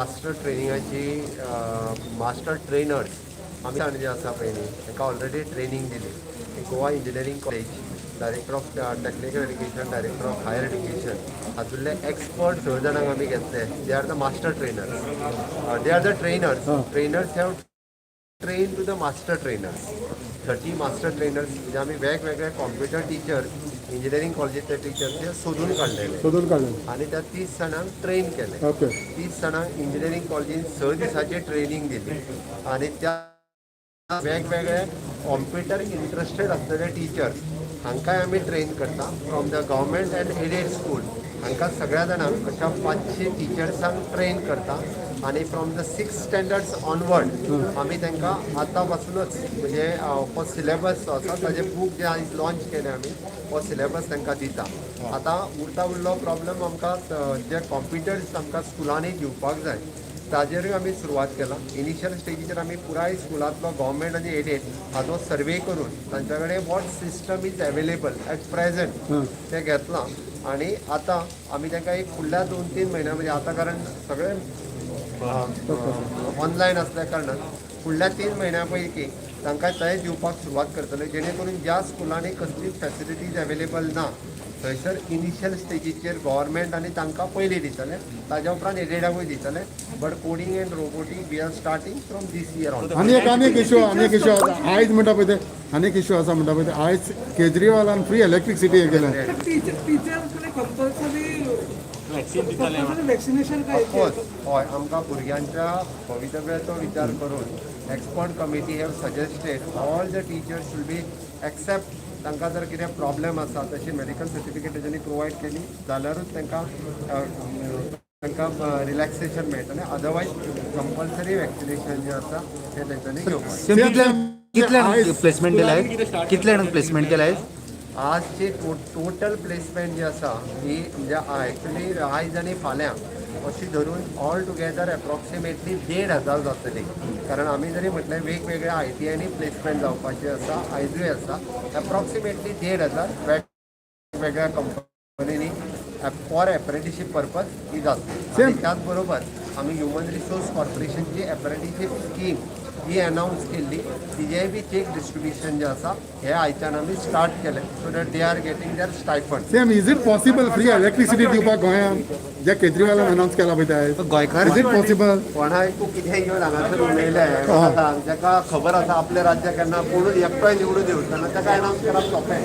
Master ट्रेनिंगाची, master trainers आमी जाण जे आसा पळय न्ही, तांकां ऑलरेडी ट्रेनींग दिली. Goa Engineering College, Director of Technical Education, Director of Higher Education हातूंतले एक्सपर्ट स जाणांक आमी घेतले. They are the master trainers. They are the trainers. Trainers have train to the master trainers. 30 master trainers म्हणजे आमी वेगवेगळे computer teachers, engineering कॉलेजींतले teachers हे सोदून काडलेले. सोदून काडले. आनी त्या 30 जाणांक ट्रेन केले. 30 जाणांक इंजिनियरींग कॉलेजीन 6 दिसांची ट्रेनींग दिली आनी त्या वेगवेगळे कॉम्प्युटर इंट्रस्टेड आसलेले टिचर्स हांकांय आमी ट्रेन करता from the government and aided school. हांकां सगळ्या जाणांक अशा 500 टिचर्सांक ट्रेन करता आनी from the six standards onward आमी तांकां आतां पासूनच म्हणजे हो सिलेबस जो आसा, ताजे बूक जे आयज लॉन्च केले आमी, हो सिलेबस तांकां दिता. आतां उरता उरलो प्रॉब्लम आमकां जे कॉम्प्युटर्स आमकां स्कुलांनी दिवपाक जाय, ताजेरूय आमी सुरवात केला. इनिशियल स्टेजीचेर आमी पुराय स्कुलांतलो गव्हर्मेंट आनी एडेड हाचो सर्वे करून तांच्या कडेन what system is available at present तें घेतलां आनी आतां आमी तांकां एक फुडल्या 2-3 म्हयन्या मध्ये, आतां कारण सगळें ऑनलायन आसल्या कारणान, फुडल्या 3 म्हयन्या पैकी तांकां ते दिवपाक सुरवात करतले, जेणे करून ज्या स्कुलांनी कसलीच फॅसिलिटीज अवेलेबल ना, थंयसर इनिशियल स्टेजीचेर गव्हर्मेंट आनी तांकां पयलीं दितले, ताज्या उपरांत एडेडाकूय दितले. But coding and robotic we are starting from this year on. आनी एक इशू आसा आयज म्हणटा पळय ते, आनी एक इशू आसा म्हणटा पळय ते, आयज केजरीवालान फ्री इलेक्ट्रिसिटी हे केलें. टीचर कडे कंपल्सरी कंपल्सरी वॅक्सिनेशन काय? ऑफकोर्स, हय. आमकां भुरग्यांच्या भवितव्याचो विचार करून expert committee have suggested all the teachers should be, except तांकां जर कितें प्रॉब्लेम आसा, तशी मेडिकल सर्टिफिकेट तेंच्यांनी प्रोवायड केली जाल्यारूच तांकां रिलॅक्सेशन मेळटलें. अदरवायज कंपल्सरी वॅक्सिनेशन जें आसा तें तेंच्यांनी घेवपाक. कितल्या प्लेसमेंट केलं आहे? कितल्या प्लेसमेंट केलं आहे? आजची टोटल प्लेसमेंट जी आसा ही म्हणजे एक्चुली आयज आनी फाल्यां अशी धरून ऑल टुगेदर एप्रॉक्सिमेटली 1500 जातली. कारण आमी जरी म्हटलें, वेगवेगळ्या आयटीआयनी प्लेसमेंट जावपाची आसा, आयजूय आसा. एप्रॉक्सिमेटली 1500 वेगवेगळ्या कंपनींनी फॉर एप्रेंटिशीप पर्पज ही जातली. आनी त्याच बरोबर आमी ह्युमन रिसोर्स कॉर्पोरेशनची एप्रेंटिशीप स्कीम ही अनावन्स केल्ली, तिजेय बी चेक डिस्ट्रिब्युशन जे आसा हे आयच्यान आमी स्टार्ट केलें, so that they are getting their stipend. Same, is it possible free electricity दिवपाक गोंयांत, जे केजरीवालान अनाउन्स केला पळय ते आयज? गोंयकार Is it possible? कोणाक तूं कितें घेवन हांगासर उलयलें. आतां जाका खबर आसा आपलें राज्य केन्ना कोणूच एकटोय निवडून येवचो ना, ताका अनावन्स करप सोंपें.